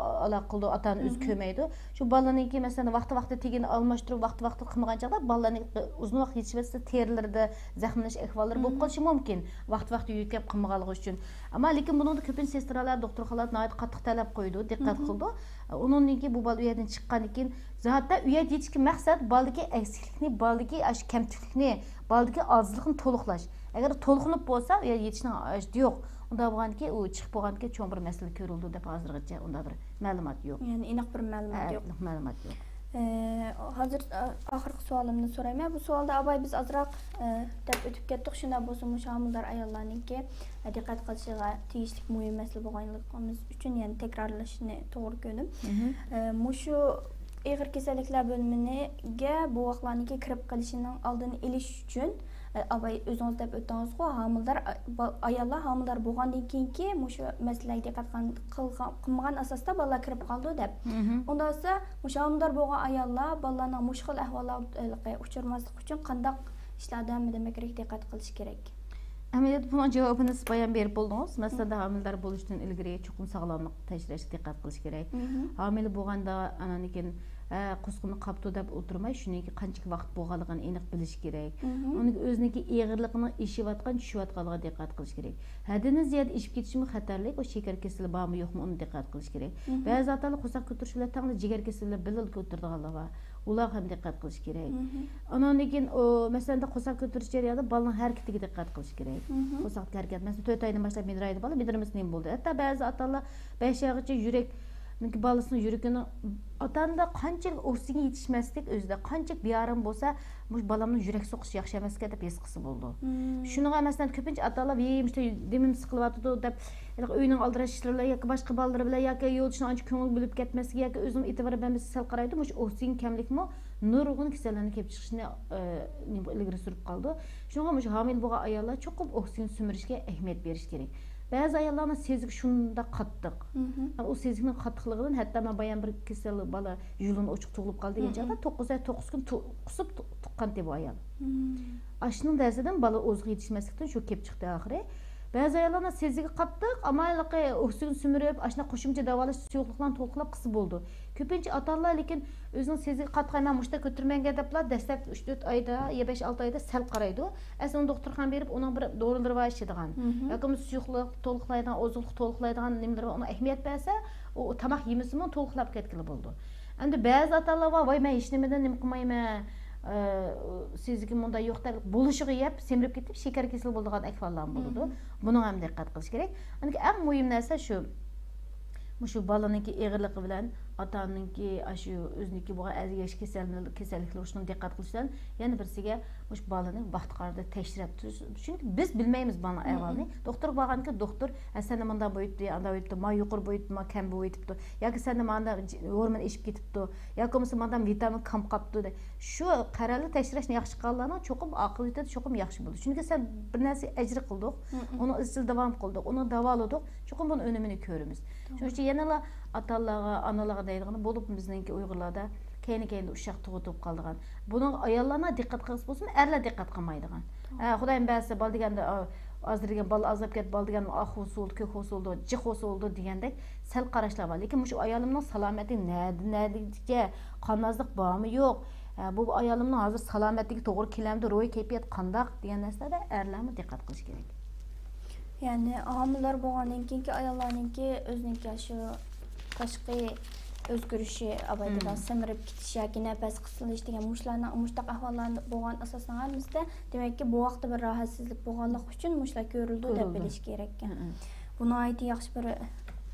ئالاقە قىلىدۇ، ئاتا-ئانا ئۆزى كۆرمەيدۇ. شۇ بالىنىڭكى، مەسىلەن، ۋاقتى-ۋاقتىدا تېگىنى ئالماشتۇرۇپ، ۋاقتى-ۋاقتىدا قىلمىغان چاغدا بالىنى ئۇزۇن ۋاقىت يېتىشمەستە تېرىلىرىدە زەخىملىنىش ئەھۋاللىرى بولۇپ قېلىشى مۇمكىن. ۋاقتى-ۋاقتىدا يۆتكەپ قىلمىغانلىقى ئۈچۈن. ئەمما لېكىن بۇنىڭدا كۆپىنچە سېسترالار، دوختۇرخانىلار ناھايىتى قاتتىق تەلەپ قويىدۇ، دىققەت قىلىدۇ. ئۇنىڭدىن كېيىن بۇ بالا ئۇ يەردىن چىققاندىن كېيىن، زاتەن ئۇ يەردە يېتىشكە مەقسەت بالىدىكى ئەكسىكلىكنى، بالىدىكى ئاشۇ كەمتۈكلۈكنى، بالىدىكى ئاجىزلىقنى تولۇقلاش. ئەگەر تولۇقلىنىپ بولسا، ئۇ يەردە يېتىشنىڭ ھاجىتى يوق. ئۇنداق بولغاندىكىن ئۇ چىقىپ بولغاندىكىن چوڭ بىر مەسىلە كۆرۈلىدۇ دەپ ھازىرغىچە ئۇنداق بىر مەلۇمات يوق. يەنى ئېنىق بىر مەلۇمات يوق. ئېنىق مەلۇمات يوق. ئى، ھازىر، ئى، ئاخىرقى سوئالىمنى سورايمەن. بۇ سوئالدا ئاباي بىز ئازراق، ئى، دەپ ئۆتۈپ كەتتۇق. شۇنداق بولسىمۇ، مۇشۇ ھامىلىدار ئاياللارنىڭكى، ئى، دىققەت قىلىشىغا تېگىشلىك مۇھىم مەسىلە بولغانلىقىمىز ئۈچۈن يەنە تەكرارلىشىنى توغرا كۆردۈم. ئى، مۇشۇ ئېغىر كېسەللىكلەر بۆلۈمىگە بوۋاقلارنىڭكى كىرىپ قېلىشىنىڭ ئالدىنى ئېلىش ئۈچۈن، ئاباي ئۆزىڭىز دەپ ئۆتتىڭىزغۇ، ھامىلىدار، ئاياللار ھامىلىدار بولغاندىن كېيىنكى مۇشۇ مەسىلىلەرگە دىققەت قىلغان، قىلغان، قىلمىغان ئاساستا بالىلار كىرىپ قالىدۇ دەپ. ئۇنداق بولسا، مۇشۇ ھامىلىدار بولغان ئاياللار بالىلارنىڭ مۇشۇ خىل ئەھۋاللارغا ئۇچرىماسلىقى ئۈچۈن قانداق ئىشلاردا ھەممىدىن بەكرەك دىققەت قىلىش كېرەك؟ ئەمەلىيەتتە بۇنىڭ جاۋابىنى سىز بايان بېرىپ بولدىڭىز. مەسىلەن، ھامىلىدار بولۇشتىن ئىلگىرى چوقۇم ساغلاملىق تەكشۈرۈشكە دىققەت قىلىش كېرەك. ھامىلە بولغاندا ئاناندىن كېيىن، ھە، قۇسقىنى قاپتۇ دەپ ئولتۇرماي، شۇنىڭكى قانچىلىك ۋاقىت بولغانلىقىنى ئېنىق بىلىش كېرەك. ئۇنىڭ ئۆزىنىڭكى ئېغىرلىقىنىڭ ئېشىۋاتقان، چۈشۈۋاتقانلىقىغا دىققەت قىلىش كېرەك. ھەددىدىن زىيادە ئېشىپ كېتىشىمۇ خەتەرلىك، ئۇ شېكەر كېسىلى بارمۇ يوقمۇ، ئۇنى دىققەت قىلىش كېرەك. بەزى ئاتا-ئانىلار قورساق كۆتۈرۈش بىلەن تەڭلا جىگەر كېسىلى بىلەن بىللە كۆتۈرىدىغانلار بار. ئۇلارغا ھەم دىققەت قىلىش كېرەك. ئاناندىن كېيىن، ئۇ، مەسىلەن، قورساق كۆتۈرۈش جەريانىدا بالىنىڭ ھەرىكىتىگە دىققەت قىلىش كېرەك. قورساقتىكى ھەرىكەت، مەسىلەن، تۆت ئايدىن باشلاپ مىدىرايدۇ بالا، مىدىرىمىسى نېمە بولدى؟ ھەتتا بەزى ئاتا-ئانىلار بەش ئايغىچە يۈرەك، بالىسىنىڭ يۈرىكىنىڭ، ئاتا-ئانىدا قانچىلىك ئوكسىگېن يېتىشمەسلىك ئۆزىدە، قانچىلىك بىئارام بولسا، مۇشۇ بالامنىڭ يۈرەك سوقۇشى ياخشى ئەمەسكەن دەپ ھېس قىلسا بولىدۇ. شۇنىڭغا، مەسىلەن، كۆپىنچە ئاتا-ئانىلار، ۋىي، مۇشۇ دېمىم سىقىلىۋاتىدۇ دەپ، ھېلىقى ئۆينىڭ ئالدىراش ئىشلىرى بىلەن ياكى باشقا بالىلىرى بىلەن ياكى يولدىشىنىڭ ئانچە كۆڭۈل بۆلۈپ كەتمەسلىكى ياكى ئۆزىنىڭ ئېتىبار بەرمەسلىكى سەل قارايدۇ. مۇشۇ ئوكسىگېن كەملىكمۇ نۇرغۇن كېسەللەرنىڭ كېلىپ چىقىشىنى، ئى، نېمە، ئىلگىرى سۈرۈپ قالىدۇ. شۇڭا مۇشۇ ھامىلە بولغان ئاياللار چوقۇم ئوكسىگېن سۈمۈرۈشكە ئەھمىيەت بېرىش كېرەك. بەزى ئاياللارنىڭ سېزىكى شۇنداق قاتتىق. ئۇ سېزىكنىڭ قاتتىقلىقىدىن ھەتتا مەن بايان بىر كېسەل بالا يۇلۇن ئوچۇق تۇغۇلۇپ قالدى دېگەن چاغدا توققۇز ئاي، توققۇز كۈن تۇ-، قۇسۇپ تۇ-، تۇغقانتى بۇ ئايال. ئاشۇنىڭ دەرىجىدىن بالا ئوزۇق يېتىشمەسلىكتىن شۇ كېلىپ چىقتى ئاخىرى. بەزى ئاياللارنىڭ سېزىكى قاتتىق، ئەمما ھېلىقى ئوكسىگېن سۈمۈرۈپ، ئاشۇنداق قوشۇمچە داۋالاش سۇيۇقلۇقلارنى تولۇقلاپ قىلسا بولىدۇ. كۆپىنچە ئاتا-ئانىلار لېكىن ئۆزىنىڭ سېزىكى قاتتىق، مەن مۇشۇنداق كۆتۈرمەيمەن دەپلا دەسلەپكى ئۈچ تۆت ئايدا يا بەش ئالتە ئايدا سەل قارايدۇ. ئەسلى ئۇنى دوختۇرخانىغا بېرىپ، ئۇنىڭ بىر دورىلىرى بار ئىچىدىغان. ياكى بولمىسا سۇيۇقلۇق تولۇقلايدىغان، ئوزۇقلۇق تولۇقلايدىغان نېمىلىرى بار، ئۇنىڭ ئەھمىيەت بەرسە، ئۇ تاماق يېمىسىمۇ تولۇقلاپ كەتكىلى بولىدۇ. ئەمدى بەزى ئاتا-ئانىلار بار، ۋاي، مەن ھېچنېمىدىن نېمە قىلمايمەن، ئى، سېزىكىم مۇنداق يوق دەپ، بولۇشىغا يەپ، سېمىرىپ كېتىپ، شېكەر كېسىلى بولىدىغان ئەھۋاللارمۇ بولىدۇ. بۇنىڭغا ھەم دىققەت قىلىش كېرەك. ئەمدى ئەڭ مۇھىم نەرسە شۇ. مۇشۇ بالىنىڭكى ئېغىرلىقى بىلەن ئاتا-ئانىنىڭكى ئاشۇ ئۆزىنىڭكى بولغان ئەگەشمە كېسەل-، كېسەللىكلىرى، شۇنىڭغا دىققەت قىلىش بىلەن يەنە بىرسىگە مۇشۇ بالىنى ۋاقتى قارىدا تەكشۈرۈپ تۇرۇش. چۈنكى بىز بىلمەيمىز بالىنىڭ ئەھۋالىنى. دوختۇرغا بارغاندىكىن دوختۇر، ھە، سەندە مۇنداق بولۇپتۇ، ئانداق بولۇپتۇ، ما يۇقىرى بولۇپتۇ، ما كەم بولۇپتۇ، ياكى سەندە مانا ج-، ھورمون ئېشىپ كېتىپتۇ، ياكى بولمىسا مانا ۋىتامىن كەم قاپتۇ دەپ. شۇ قەرەللىك تەكشۈرۈشنى ياخشى قىلغانلارنىڭ چوقۇم ئاقىۋىتى چوقۇم ياخشى بولىدۇ. چۈنكى سەن بىر نەرسە ئەجىر قىلدۇق، ئۇنى ئىزچىل داۋام قىلدۇق، ئۇنى داۋالىدۇق، چوقۇم بۇنىڭ ئۈنۈمىنى كۆرىمىز. شۇنىڭ ئۈچۈن يەنىلا ئاتا-ئانىلارغا، ئانىلارغا دەيدىغىنى، بولۇپمۇ بىزنىڭكى ئۇيغۇرلاردا كەينى-كەينىدە ئۇششاق تۇغۇت بولۇپ قالىدىغان. بۇنىڭغا ئاياللارنىڭ دىققەت قىلغۇسى بولسىمۇ، ئەرلەر دىققەت قىلمايدىغان. ھە، خۇدايىم بەرسە، بالا دېگەندە، ئا، ھازىر دېگەن بالا ئازلاپ كەتتى، بالا دېگەن ئاق ھوسۇلدى، كۆك ھوسۇلدى، جىق ھوسۇلدى دېگەندەك سەل قاراشلار بار. لېكىن مۇشۇ ئايالىمنىڭ سالامەتلىكى نەدە، نەدىچە، قان ئازلىق بارمۇ يوق؟ ھە، بۇ ئايالىمنىڭ ھازىر سالامەتلىكى توغرا كېلەمدۇ، روھىي كەيپىيات قانداق دېگەن نەرسىلەردە ئەرلەرمۇ دىققەت قىلىش كېرەك. يەنى ھامىلىدار بولغاندىن كېيىنكى ئاياللارنىڭكى ئۆزىنىڭكى شۇ تاشقى ئۆزگىرىشى، ئاۋاي دېگەن سىمىرىپ كېتىش ياكى نەپەس قىسىلىش دېگەن مۇشۇلارنىڭ، مۇشۇنداق ئەھۋاللار بولغان ئاساسنىڭ ھەممىسىدە، دېمەككى، بۇ ۋاقىتتا بىر راھەتسىزلىك بولغانلىقى ئۈچۈن مۇشۇلار كۆرۈلىدۇ دەپ بىلىش كېرەككەن. بۇ ناھايىتى ياخشى بىر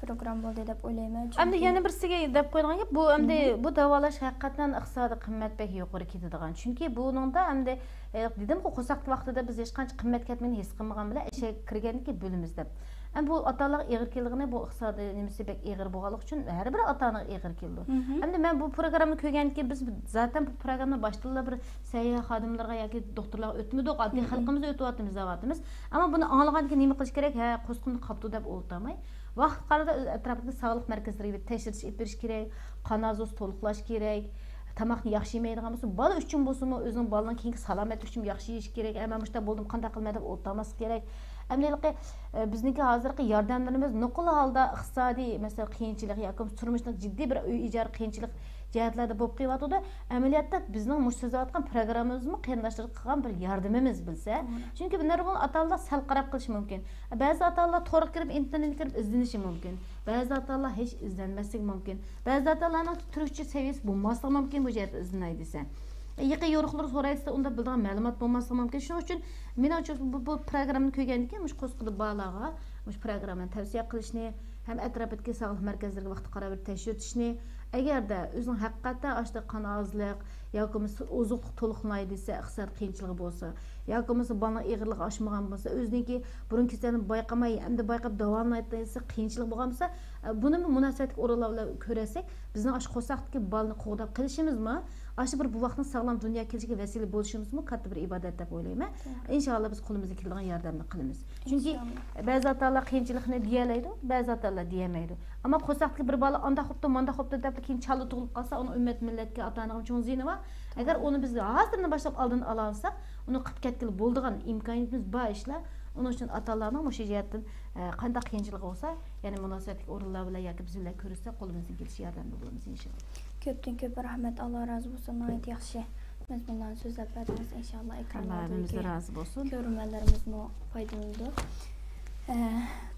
پروگرامما بولدى دەپ ئويلايمەن. ئەمدى يەنە بىرسىگە دەپ قويىدىغان گەپ، بۇ ئەمدى بۇ داۋالاش ھەقىقەتەن ئىقتىسادىي قىممەت بەك يۇقىرى كېتىدىغان. چۈنكى بۇنىڭدا ئەمدى، ئە، دېدىمغۇ، قورساقتا ۋاقتىدا بىز ھېچقانچە قىممەت كەتمىگىنى ھېس قىلمىغان بىلەن ئىچىگە كىرگەندىن كېيىن بىلىمىز دەپ. ئەمدى بۇ ئاتا-ئانىلارغا ئېغىر كېلىدىغىنى، بۇ ئىقتىسادىي نېمىسى بەك ئېغىر بولغانلىقى ئۈچۈن ھەر بىر ئاتا-ئانىغا ئېغىر كېلىدۇ. ئەمدى مەن بۇ پروگراممىنى كۆرگەندىن كېيىن، بىز زاتەن بۇ پروگراممىنى باشتىنلا بىر سەھىيە خادىملىرىغا ياكى دوختۇرلارغا ئۆتمىدۇق، ئاددىي خەلقىمىزگە ئۆتۈۋاتىمىز، دەۋاتىمىز. ئەمما بۇنى ئاڭلىغاندىن كېيىن نېمە قىلىش كېرەك؟ ھە، قورسىقىمدا قاپتۇ دەپ ئولتۇرماي، ۋاقىت ئارىدا ئۆز ئەتراپىدىكى ساغلىق مەركەزلىرىگە بىر تەكشۈرتۈش ئېلىپ بېرىش كېرەك، قان ئازۇسى تولۇقلاش كېرەك، تاماقنى ياخشى يېمەيدىغان بولسا، بالا ئۈچۈن بولسىمۇ، ئۆزىنىڭ بالىنىڭ كېيىنكى سالامەتلىكى ئۈچۈن ياخشى يېيىش كېرەك. ئە، مەن مۇشۇنداق بولدۇم، قانداق قىلىمەن دەپ ئولتۇرماسلىق كېرەك. ئەمدى ھېلىقى، ئە، بىزنىڭكى ھازىرقى ياردەملىرىمىز نوقۇل ھالدا ئىقتىسادىي مەسىلە قىيىنچىلىق ياكى تۇرمۇشنىڭ جىددىي بىر ئۆي ئىجارە قىيىنچىلىق جەھەتلەردە بولۇپ قېلىۋاتىدۇ. ئەمەلىيەتتە بىزنىڭ مۇشۇ سۆزلەۋاتقان پروگراممىمىزمۇ قېرىنداشلارغا قىلغان بىر ياردىمىمىز بىلسە. چۈنكى بۇ نۇرغۇن ئاتا-ئانىلار سەل قاراپ قېلىشى مۇمكىن. بەزى ئاتا-ئانىلار تورغا كىرىپ، ئىنتېرنېتكە كىرىپ ئىزدىنىشى مۇمكىن. بەزى ئاتا-ئانىلار ھېچ ئىزدەنمەسلىكى مۇمكىن. بەزى ئاتا-ئانىلارنىڭ تۈركچە سەۋىيەسى بولماسلىقى مۇمكىن بۇ جەھەتتە ئىزدىنەي دېسە. يېقىن يورۇقلىرى سوراي دېسە، ئۇندا بىلىدىغان مەلۇمات بولماسلىقى مۇمكىن. شۇنىڭ ئۈچۈن مېنىڭچە بۇ، بۇ پروگراممىنى كۆرگەندىن كېيىن مۇشۇ قورسىقىدا بالىلارغا مۇشۇ پروگراممىنى تەۋسىيە قىلىشنى، ھەم ئەتراپىدىكى ساغلىق مەركەزلىرىگە ۋاقتىدا قاراپ بىر تەكشۈرتۈشنى، ئەگەردە ئۆزىنىڭ ھەقىقەتەن ئاشۇنداق قان ئازلىق ياكى بولمىسا ئوزۇقلۇق تولۇقلاي دېسە، ئىقتىساد قىيىنچىلىقى بولسا، ياكى بولمىسا بالىنىڭ ئېغىرلىقى ئاشمىغان بولسا، ئۆزىنىڭكى بۇرۇن كېسەلنى بايقىماي، ئەمدى بايقاپ داۋالىنايدۇ دېسە، قىيىنچىلىقى بولغان بولسا، بۇنىمۇ مۇناسىۋەتلىك ئورۇنلار بىلەن كۆرۈشسەك، بىزنىڭ ئاشۇ قورساقتىكى بالىنى قوغداپ قېلىشىمىزمۇ، ئاشۇ بىر بوۋاقنىڭ ساغلام دۇنياغا كېلىشىگە ۋەسىلە بولۇشىمىزمۇ كاتتا بىر ئىبادەت دەپ ئويلايمەن. توغرا. ئىنشاللا بىز قولىمىزدىن كېلىدىغان ياردەمنى قىلىمىز. چۈنكى ئىنشاللا. بەزى ئاتا-ئانىلار قىيىنچىلىقنى دېيەلەيدۇ، بەزى ئاتا-ئانىلار دېيەلمەيدۇ. ئەمما قورساقتىكى بىر بالا ئانداق بوپتۇ، مانداق بوپتۇ دەپلا كېيىن چالا تۇغۇلۇپ قالسا، ئۇنىڭ ئۈممەت مىللەتكە، ئاتا-ئانىغا چوڭ زىيىنى بار. ئەگەر ئۇنى بىز ھازىردىن باشلاپ ئالدىنى ئالالىساق، ئۇنى قىلىپ كەتكىلى بولىدىغان ئىمكانىيىتىمىز بار ئىشلار. ئۇنىڭ ئۈچۈن ئاتا-ئانىلارنىڭ مۇشۇ جەھەتتىن، ئە، قانداق قىيىنچىلىقى بولسا، يەنە مۇناسىۋەتلىك ئورۇنلار بىلەن ياكى بىز بىلەن كۆرۈشسە، قولىمىزدىن كېلىشىچە ياردەمدە بولىمىز، ئىنشاللا. كۆپتىن كۆپ رەھمەت، ئاللا رازى بولسۇن، ناھايىتى ياخشى مەزمۇنلارنى سۆزلەپ بەردىڭىز، ئىنشاللا ئاللا ھەممىمىزدىن ئېكرانلاردىكى رازى بولسۇن. كۆرۈرمەنلىرىمىزمۇ پايدىلىنىدۇ. ئە،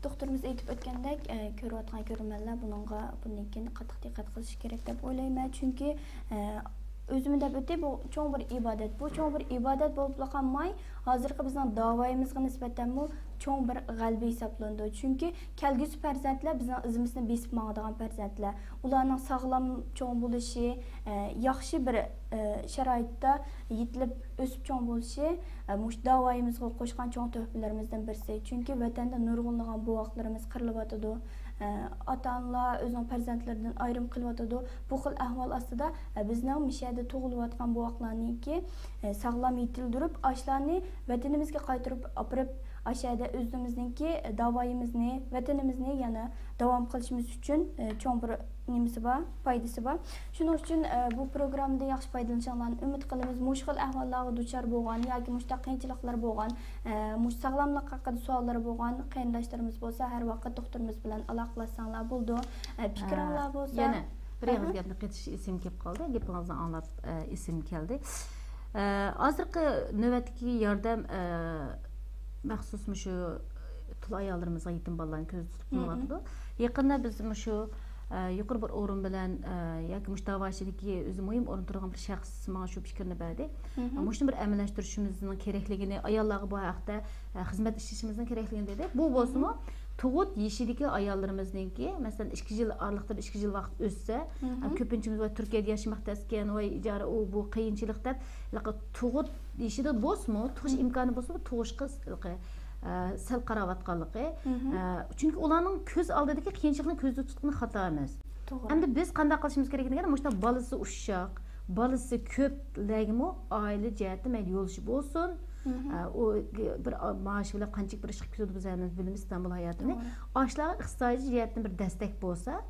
دوختۇرىمىز ئېيتىپ ئۆتكەندەك، ئە، كۆرۈۋاتقان كۆرۈرمەنلەر بۇنىڭغا بۇندىن كېيىن قاتتىق دىققەت قىلىشى كېرەك دەپ ئويلايمەن، چۈنكى، ئە، ئۆزۈممۇ دەپ ئۆتتى، بۇ چوڭ بىر ئىبادەت. بۇ چوڭ بىر ئىبادەت بولۇپلا قالماي، ھازىرقى بىزنىڭ داۋايىمىزغا نىسبەتەنمۇ چوڭ بىر غەلىبە ھېسابلىنىدۇ. چۈنكى كەلگۈسى پەرزەنتلەر بىزنىڭ ئىزىمىزنى بېسىپ ماڭىدىغان پەرزەنتلەر. ئۇلارنىڭ ساغلام چوڭ بولۇشى، ئە، ياخشى بىر، ئە، شارائىتتا يېتىلىپ ئۆسۈپ چوڭ بولۇشى، ئە، مۇشۇ داۋايىمىزغا قوشقان چوڭ تۆھپىلىرىمىزدىن بىرسى. چۈنكى ۋەتەندە نۇرغۇنلىغان بوۋاقلىرىمىز قىرىلىۋاتىدۇ. ئاتا-ئانىلار ئۆزىنىڭ پەرزەنتلىرىدىن ئايرىم قېلىۋاتىدۇ. بۇ خىل ئەھۋال ئاستىدا، بىزنىڭ مۇشۇ يەردە تۇغۇلۇۋاتقان بوۋاقلارنىڭكى ساغلام يېتىلدۈرۈپ، ئاشۇلارنى ۋەتىنىمىزگە قايتۇرۇپ ئاپىرىپ، ئاشۇ يەردە ئۆزىمىزنىڭكى داۋايىمىزنى، ۋەتىنىمىزنى يەنە داۋام قىلىشىمىز ئۈچۈن چوڭ بىر نېمىسى بار، پايدىسى بار. شۇنىڭ ئۈچۈن بۇ پروگراممىدىن ياخشى پايدىلىنىشىڭلارنى ئۈمىد قىلىمىز. مۇشۇ خىل ئەھۋاللارغا دۇچار بولغان ياكى مۇشۇنداق قىيىنچىلىقلار بولغان، ئە، مۇشۇ ساغلاملىق ھەققىدە سوئاللىرى بولغان قېرىنداشلىرىمىز بولسا، ھەر ۋاقىت دوختۇرىمىز بىلەن ئالاقىلەشسەڭلار بولىدۇ. ئە، پىكرىڭلار بولسا. يەنە بىر ئېغىز گەپنى قېتىش ئېسىمگە كېلىپ قالدى. گېپىڭىزنى ئاڭلاپ، ئە، ئېسىمگە كەلدى. ئە، ھازىرقى نۆۋەتتىكى ياردەم، ئە، مەخسۇس مۇشۇ تۇل ئاياللىرىمىزغا، يېتىم بالىلارنى كۆزدە تۇتۇپ قىلىنىۋاتىدۇ. يېقىندا بىز مۇشۇ، ئە، يۇقىرى بىر ئورۇن بىلەن، ئە، ياكى مۇشۇ داۋا ئىچىدىكى ئۆزى مۇھىم ئورۇندا تۇرغان بىر شەخس ماڭا شۇ پىكىرنى بەردى. مۇشۇنى بىر ئەمەلىيلەشتۈرۈشىمىزنىڭ كېرەكلىكىنى، ئاياللارغا بۇ ھەقتە، ئە، خىزمەت ئىشلىشىمىزنىڭ كېرەكلىكىنى دېدى. بۇ بولسىمۇ تۇغۇت يېشىدىكى ئاياللىرىمىزنىڭكى، مەسىلەن، ئىككى يىل ئارىلىقتا بىر ئىككى يىل ۋاقىت ئۆتسە، ئە، كۆپىنچىمىز ۋاي تۈركىيەدە ياشىماق تەسكەن، ۋاي ئىجارە، ئۇ، بۇ قىيىنچىلىق دەپ، ھېلىقى تۇغۇت يېشىدا بولسىمۇ، تۇغۇش ئىمكانى بولسىمۇ، تۇغۇشقا ھېلىقى، ئە، سەل قاراۋاتقانلىقى. ئە، چۈنكى ئۇلارنىڭ كۆز ئالدىدىكى قىيىنچىلىقنى كۆزدە تۇتقىنى خاتا ئەمەس. توغرا. ئەمدى بىز قانداق قىلىشىمىز كېرەك دېگەندە، مۇشۇنداق بالىسى ئۇششاق، بالىسى كۆپلەرگىمۇ ئائىلە جەھەتتە مەيلى يولدىشى بولسۇن. ئە، ئۇ بىر مائاش بىلەن قانچىلىك بىر ئىشقا كېتىدۇ، بىز ھەممىمىز بىلىمىز ئىستانبۇل ھاياتىنى. توغرا. ئاشۇلارغا ئىقتىسادىي جەھەتتىن بىر دەستەك بولسا،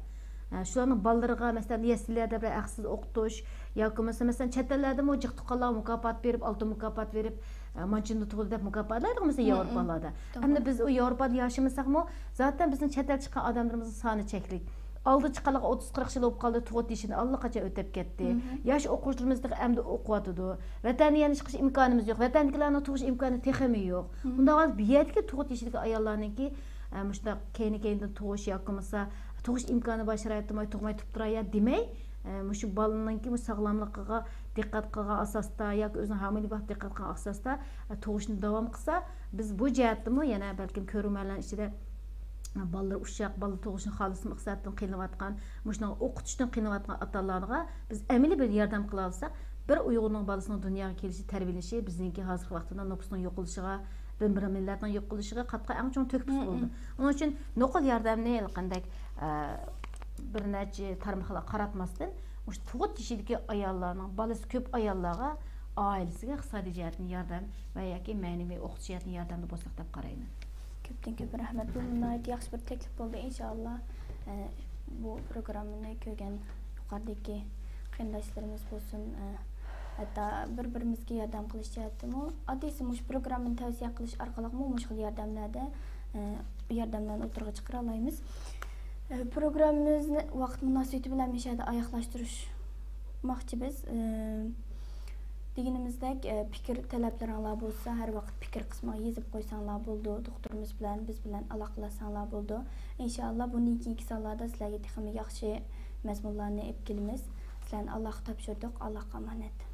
ھە، شۇلارنىڭ بالىلىرىغا، مەسىلەن، يەسلىلەردە بىر ھەقسىز ئوقۇتۇش ياكى بولمىسا، مەسىلەن، چەت ئەللەردىمۇ جىق تۇغقانلارغا مۇكاپات بېرىپ، ئالتۇن مۇكاپات بېرىپ، ئە، مانچىندا تۇغدى دەپ مۇكاپاتلايدىغۇ، مەسىلەن، ياۋروپالاردا. ئەمدى بىز ئۇ ياۋروپادا ياشىمىساقمۇ، زاتەن بىزنىڭ چەت ئەل چىققان ئادەملىرىمىزنىڭ سانى چەكلىك. ئالدى چىققانلارغا ئوتتۇز قىرىق يىل بولۇپ قالدى، تۇغۇت يېشىنى ئاللىقاچان ئۆتەپ كەتتى. ياش ئوقۇغۇچىلىرىمىز تېخى ئەمدى ئوقۇۋاتىدۇ. ۋەتەندە يەنە چىقىش ئىمكانىمىز يوق. ۋەتەندىكىلەرنىڭ تۇغۇش ئىمكانى تېخىمۇ يوق. ئۇنداق ۋاقىت بۇ يەردىكى تۇغۇت يېشىدىكى ئاياللارنىڭكى، ئە، مۇشۇنداق كەينى-كەينىدىن تۇغۇش ياكى بولمىسا تۇغۇش ئىمكانى بار شارائىتىم بار، تۇغماي تۇرۇپ تۇراي يا دېمەي، ئە، مۇشۇ بالىنىڭكى مۇشۇ ساغلاملىقىغا دىققەت قىلغان ئاساستا ياكى ئۆزىنىڭ ھامىلىگە دىققەت قىلغان ئاساستا، ئە، تۇغۇشنى داۋام قىلسا، بىز بۇ جەھەتتىمۇ يەنە بەلكىم كۆرۈرمەنلەر ئىچىدە بالىلىرى ئۇششاق، بالا تۇغۇشنى خالىسا مەقسەتتىن قىينىلىۋاتقان، مۇشۇنىڭغا ئوقۇتۇشتىن قىينىلىۋاتقان ئاتا-ئانىلارغا بىز ئەمەلىي بىر ياردەم قىلالىساق، بىر ئۇيغۇرنىڭ بالىسىنىڭ دۇنياغا كېلىشى، تەربىيەلىنىشى بىزنىڭكى ھازىرقى ۋاقتىدا نوپۇسنىڭ يوقىلىشىغا، بىر، بىر مىللەتنىڭ يوقىلىشىغا قاتقان ئەڭ چوڭ تۆھپىسى بولىدۇ. ئۇنىڭ ئۈچۈن نوقۇل ياردەمنى ھېلىقىندەك، ئە، بىر نەچچە تارماقلارغا قاراتماستىن، مۇشۇ تۇغۇت يېشىدىكى ئاياللارنىڭ، بالىسى كۆپ ئاياللارغا، ئائىلىسىگە ئىقتىسادىي جەھەتتىن ياردەم ۋە ياكى مەنىۋى ئوقۇتۇش جەھەتتىن ياردەمدە بولساق دەپ قارايمەن. كۆپتىن كۆپ رەھمەت. بۇ ناھايىتى ياخشى بىر تەكلىپ بولدى. ئىنشائاللا، ئە، بۇ پروگراممىنى كۆرگەن يۇقىرىدىكى قېرىنداشلىرىمىز بولسۇن، ئە، ھەتتا بىر-بىرىمىزگە ياردەم قىلىش جەھەتتىمۇ، ئاددىيسى مۇشۇ پروگراممىنى تەۋسىيە قىلىش ئارقىلىقمۇ مۇشۇ خىل ياردەملەردە، ئە، ياردەملەرنى ئوتتۇرىغا چىقىرالايمىز. ئە، پروگراممىمىزنى ۋاقىت مۇناسىۋىتى بىلەن مۇشۇ يەردە ئاياغلاشتۇرۇشماقچىبىز. ئە، دېگىنىمىزدەك، ئە، پىكىر تەلەپلىرىڭلار بولسا، ھەر ۋاقىت پىكىر قىسمىغا يېزىپ قويساڭلار بولىدۇ. دوختۇرىمىز بىلەن، بىز بىلەن ئالاقىلەشسەڭلار بولىدۇ. ئىنشائاللا، بۇندىن كېيىنكى سانلاردا سىلەرگە تېخىمۇ ياخشى مەزمۇنلارنى ئېلىپ كېلىمىز. سىلەرنى ئاللاغا تاپشۇردۇق. ئاللاغا ئامانەت.